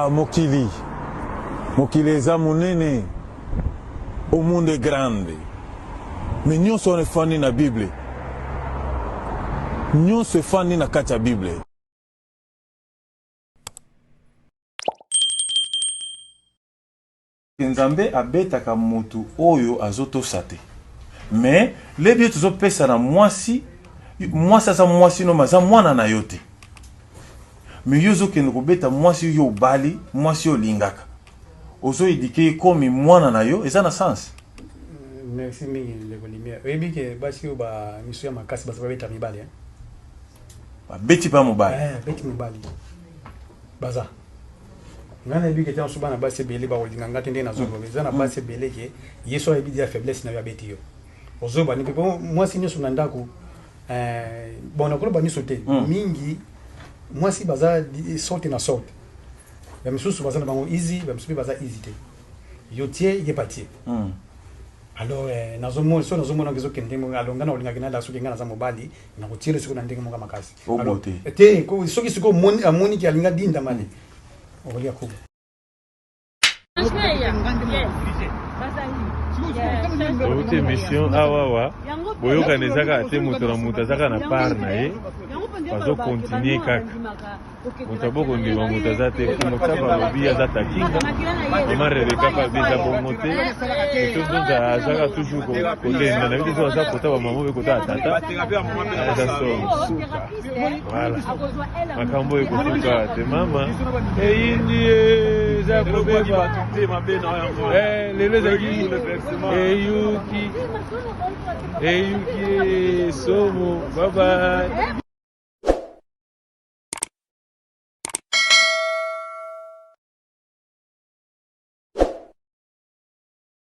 Ah mokili mokili eza monene au monde est grande mais nyonso wana efandi na bible nyonso efandi na kati ya bible. Nzambe abetaka mutu oyo azo tosa te mais le biso tozo pesa na mwasi mwasi aza mwasi no mais aza mwana na yo te mais yo ozo kende kobeta mwasi yo obali mwasi oyo olingaka ozo eduque ye comme mwana na yo eza na sens? Merci mingi ndeko Lumière. Oyebi ke basi oyo ba misu ya makasi baza babeta mibali hein? Babeti pa mobali. Eh, beti mobali. Baza. Ngai nayebi ke te mosusu bana basi ebele bakolinga ngai te ndenge nazoloba. Eza na basi ebele ke ye so ayebi deja faiblesse na yo abeti yo. Ozoba ni mpe po mwasi nyonso na ndako eh, bon nakoloba nyonso te mingi mwasi baza sorte na sorte. Ba misusu baza na bango easy, ba misusu mpe baza easy te. Yo tie ye pa tie. Alors eh, nazomona so nazomona ezo kende ndenge alors ngai nakolingaki nalala soki ngai naza mobali nakotiela sikoyo na ndenge moko ya makasi. Obo te. Te soki sikoyo amoni ke alingi adinda mali okolia kuba. Outi emission awawa boyokani eza kaka te moto na moto aza kaka na part na ye bazo continuer kaka moto aboko ndima moto aza te mfumu tsapa alobi aza takinga mama rebeka mpe abi eza bongo te moto nzonza azaka toujours kolenda na biso aza kota bamama mpe kota ya tata eza solo voilà makambo oyo ekosuka te mama eyindi eza kobeba eh, lelo ezalaki eyuki eyuki somo babai.